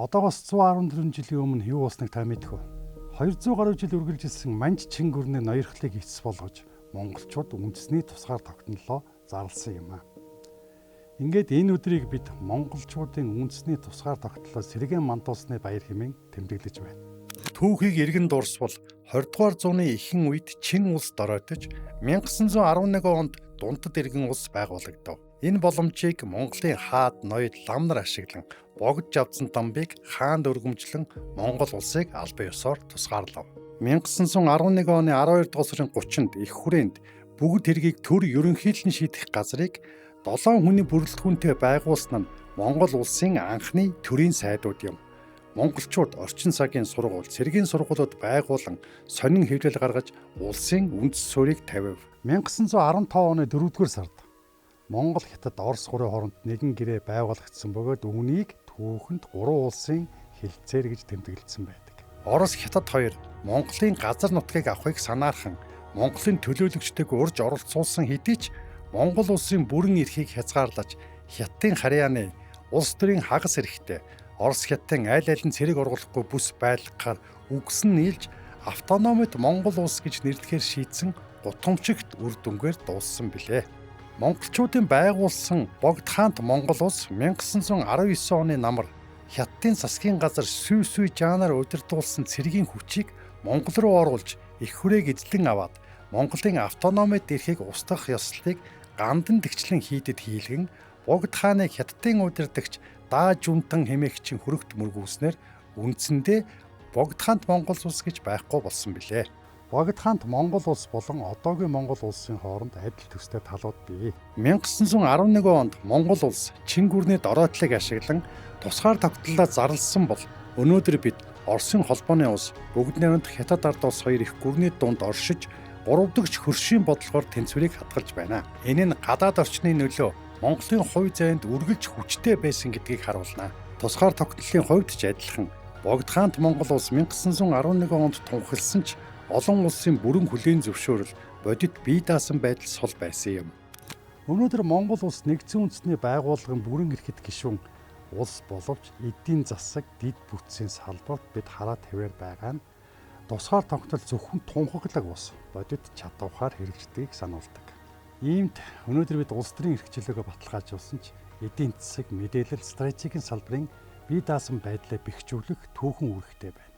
Одоогоос 114 жилийн өмнө юу болсныг та мэдэх үү? 200 гаруй жил үргэлжилсэн Манж Чингүрний ноёрхлыг эцэс болгож монголчууд үндэсний тусгаар тогтнолоо зарласан юм аа. Ингээд энэ өдрийг бид монголчуудын үндэсний тусгаар тогтнолоо сэргээн мандуулсны баяр хэмээн тэмдэглэж байна. Түүхийг эргэн дурсвал 20 дугаар зууны ихэнх үед Чин улс доройтож 1911 онд Дундад иргэн улс байгуулагдав. Энэ боломжийг Монголын хаад, ноёд, лам нар ашиглан богд жавцсан дамбыг хаанд өргөмжлөн Монгол улсыг албан ёсоор тусгаарлав. 1911 оны 12 дугаар сарын 30-нд их хүрээнд бүгд хэргийг төр ерөнхийлөн шийдэх газрыг 7 хүний бүрэлдэхүүнтэй байгуулсан нь Монгол улсын анхны төрийн сайдууд юм. Монголчууд орчин цагийн сургууль, цэргийн сургуулиуд байгуулан сонин хэвлэл гаргаж улсын үндэс суурийг тавив. 1915 оны 4-р сард Монгол Хятад Орос гурвын хооронд нэгэн гэрээ байгуулагдсан бөгөөд үүнийг түүхэнд гурван улсын хэлцээр гэж тэмдэглэсэн байдаг. Орос Хятад хоёр Монголын газар нутгийг авахыг санаархан Монголын төлөөлөгчдийг урьж оролцуулсан хэдий ч Монгол улсын бүрэн эрхийг хязгаарлаж Хятадын харьяаны улс төрийн хагас эрхтэй Орос Хятадын аль аль нь цэрэг ургалахгүй бүс байлгахаар үгсэн нийлж автономид Монгол улс гэж нэрлэхээр шийдсэн гутамжигт үр дүнгээр дууссан билээ. Монголчуудын байгуулсан Богд хаант Монгол улс 1919 оны намар Хятадын засгийн газар Сүй Сүй Жаанаар удирдуулсан цэргийн хүчийг Монгол руу оруулж их хүрээг эзлэн аваад Монголын автономид эрхийг устгах ёслолыг гандан тэгчлэн хийдэд хийлгэн Богд хааныг Хятадын удирдагч Даа Жунтан хэмээгчийн хөрөгт мөргүүлснээр үндсэндээ Богд хаант Монгол улс гэж байхгүй болсон билээ. Богд хаант Монгол улс болон одоогийн Монгол улсын хооронд адил төстэй талууд бий. 1911 онд Монгол улс Чингүрний дороотлыг ашиглан тусгаар тогтнолоо зарласан бол өнөөдөр бид Оросын холбооны улс бүгд найрамдах Хятад ард улс хоёр их гүрний дунд оршиж гурав дахь хөршийн бодлогоор тэнцвэрийг хадгалж байна. Энэ нь гадаад орчны нөлөө Монголын хувь зээнд үргэлж хүчтэй байсан гэдгийг харуулна. Тусгаар тогтнолын хувьд ч адилхан Богд хаант Монгол улс 1911 онд тунхагласан ч олон улсын бүрэн хүлээн зөвшөөрөл бодит бие даасан байдал сул байсан юм. Өнөөдөр Монгол улс нэгдсэн үндэсний байгууллагын бүрэн эрхт гишүүн улс боловч эдийн засаг, дэд бүтцийн салбарт бид хараа тавиар байгаа нь тусгаар тогтнол зөвхөн тунхаглаг ус бодит чадвараар хэрэгждгийг сануулдаг. Иймд өнөөдөр бид улс төрийн эрх чөлөөгөө баталгаажуулсан ч эдийн засаг, мэдээлэл, стратегийн салбарын бие даасан байдлаа бэхжүүлэх түүхэн үүрэгтэй байна.